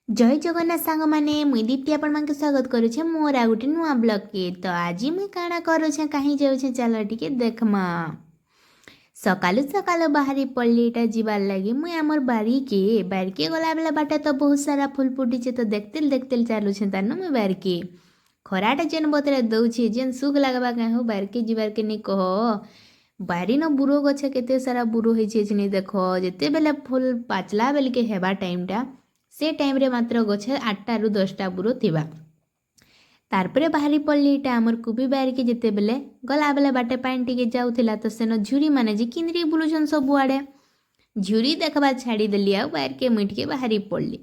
ଜୟ ଜଗନ୍ନାଥ ସାଙ୍ଗମାନେ, ମୁଇଁ ଦୀପ୍ତି ଆପଣମାନଙ୍କୁ ସ୍ୱାଗତ କରୁଛେ ମୋର ଆଉ ଗୋଟେ ନୂଆ ବ୍ଲଗ୍କେ। ତ ଆଜି ମୁଇଁ କାଣା କରୁଛେ, କାହିଁ ଯାଉଛେ, ଚାଲ ଟିକେ ଦେଖମା। ସକାଳୁ ସକାଳୁ ବାହାରି ପଡ଼ଲି ଏଇଟା ଯିବାର୍ ଲାଗି ମୁଇଁ ଆମର୍ ବାରିକେ। ବାରିକେ ଗଲାବେଲେ ବାଟେ ତ ବହୁତ ସାରା ଫୁଲ ଫୁଟିଛେ, ତ ଦେଖତେଲ୍ ଦେଖତେଲ୍ ଚାଲୁଛେ ତାନୁ ମୁଇଁ ବାରିକେ। ଖରାଟା ଯେନ୍ ବତରେ ଦଉଛେ, ଯେନ୍ ସୁଖ ଲାଗ୍ବା କାଁ ହୋ, ବାରିକେ ଯିବାର୍କେ ନି କହ। ବାରିନ ବୁରୋ ଗଛ କେତେ ସାରା ବୁରୋ ହେଇଛେ ନି ଦେଖ। ଯେତେବେଲେ ଫୁଲ ପାଚଲା ବେଲକେ ହେବା ଟାଇମ୍ଟା, ସେ ଟାଇମ୍ରେ ମାତ୍ର ଗଛ 8ଟାରୁ 10ଟା ବୁରୋ ଥିବା। ତାରପରେ ବାହାରି ପଡ଼ଲି ଏଇଟା ଆମର କୁବି ବାରିକେ। ଯେତେବେଲେ ଗଲାବେଲେ ବାଟେ ପାଣି ଟିକେ ଯାଉଥିଲା, ତ ସେନ ଝୁରି ମାନେ ଯେ କିନ୍ଦ୍ରି ବୁଲୁଛନ୍ ସବୁଆଡ଼େ। ଝୁରି ଦେଖବା ଛାଡ଼ିଦେଲି ଆଉ ବାରିକେ ମୁଇଁ ଟିକେ ବାହାରି ପଡ଼ଲି।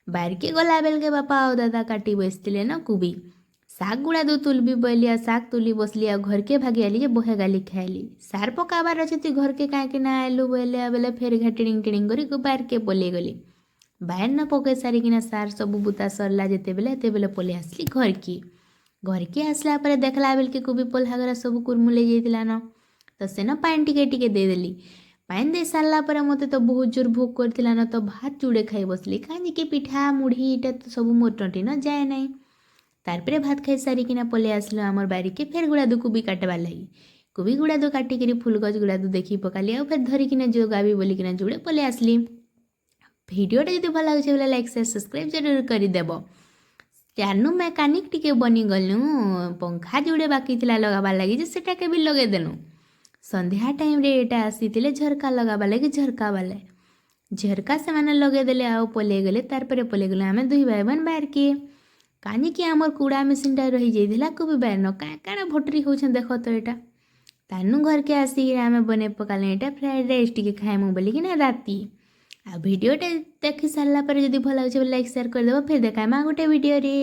ବାରିକେ ଗଲା ବେଲକେ ବାପା ଆଉ ଦାଦା କାଟି ବସିଥିଲେ ନା କୁବି। ଶାଗ ଗୁଡ଼ା ଦୁ ତୁଲବି ବଇଲି ଆଉ ଶାଗ ତୁଲି ବସଲି ଆଉ ଘରକେ ଭାଗି ଆଇଲି ଯେ ବହେ ଗାଲି ଖାଇଲି। ସାର୍ ପକାବାର ଅଛି, ତୁଇ ଘରକେ କାହିଁକି ନା ଆଇଲୁ ବୋଇଲେ। ବେଲେ ଫେର୍ ଘା ଟିଣିଂ ଟିଣିଂ କରି ବାରିକେ ପଲେଇ ଗଲି। ବାଇର୍ ନ ପକେଇ ସାରିକିନା ସାର୍ ସବୁ ବୁତା ସରିଲା ଯେତେବେଲେ, ହେତେବେଲେ ପଲେଇ ଆସିଲି ଘରକି। ଘରକେ ଆସିଲା ପରେ ଦେଖଲା ବେଲକେ କୋବି ପଲ୍ହାଗରା ସବୁ କୁରମୁଲେଇ ଯାଇଥିଲା ନ, ତ ସେନ ପାଣି ଟିକେ ଟିକେ ଦେଇଦେଲି। ପାଣି ଦେଇ ସାରିଲା ପରେ ମୋତେ ତ ବହୁତ ଜୋର ଭୋକ କରିଥିଲା ନ, ତ ଭାତ ଚୁଡ଼େ ଖାଇ ବସଲି, କାହିଁକି ପିଠା ମୁଢ଼ି ଏଇଟା ତ ସବୁ ମୋର ତଣ୍ଟି ନ ଯାଏ ନାହିଁ। ତାରପରେ ଭାତ ଖାଇ ସାରିକିନା ପଲେଇ ଆସିଲୁ ଆମର ବାରିକେ ଫେର୍ ଗୁଡ଼ାଦୁ କୋବି କାଟବାର୍ ଲାଗି। କୋବି ଗୁଡ଼ାଦୁ କାଟିକିରି ଫୁଲ ଗଛ ଗୁଡ଼ାଦୁ ଦେଖି ପକାଲି ଆଉ ଫେର୍ ଧରିକିନା ଯୋଗାବି ବୋଲିକିନା ଯୁଡ଼େ ପଲେଇ ଆସିଲି। ଭିଡ଼ିଓଟା ଯଦି ଭଲ ଲାଗୁଛି ବୋଲେ ଲାଇକ୍, ସେୟାର, ସବସ୍କ୍ରାଇବ୍ ଜରୁର କରିଦେବ। ଜାନୁ ମେକାନିକ୍ ଟିକେ ବନିଗଲୁ। ପଙ୍ଖା ଯୋଡ଼େ ବାକି ଥିଲା ଲଗାବାର୍ ଲାଗି ଯେ ସେଟାକେ ବି ଲଗେଇଦେଲୁ। ସନ୍ଧ୍ୟା ଟାଇମ୍ରେ ଏଇଟା ଆସିଥିଲେ ଝରକା ଲଗାବାର୍ ଲାଗି ଝରକା ବାଲେ। ଝରକା ସେମାନେ ଲଗେଇଦେଲେ ଆଉ ପଲେଇଗଲେ। ତାରପରେ ପଲେଇଗଲୁ ଆମେ ଦୁଇ ଭାଇ ବହେନ ବାହାରକେ, କାହିଁକି ଆମର କୁଡ଼ା ମେସିନ୍ଟା ରହିଯାଇଥିଲା କୋବି ବାରିନ। କାଁ କାଣା ଭଟରି ହଉଛନ୍ ଦେଖ ତ ଏଇଟା। ତାନୁ ଘରକେ ଆସିକିରି ଆମେ ବନେଇ ପକାଲେ ଏଇଟା ଫ୍ରାଏଡ଼ ରାଇସ୍ ଟିକେ ଖାଇମୁ ବୋଲିକିନା ରାତି। ଆଉ ଭିଡ଼ିଓଟା ଦେଖି ସାରିଲା ପରେ ଯଦି ଭଲ ଲାଗୁଛି ଲାଇକ୍, ସେୟାର କରିଦେବ। ଫେର୍ ଦେଖାଇମା ଗୋଟେ ଭିଡ଼ିଓରେ।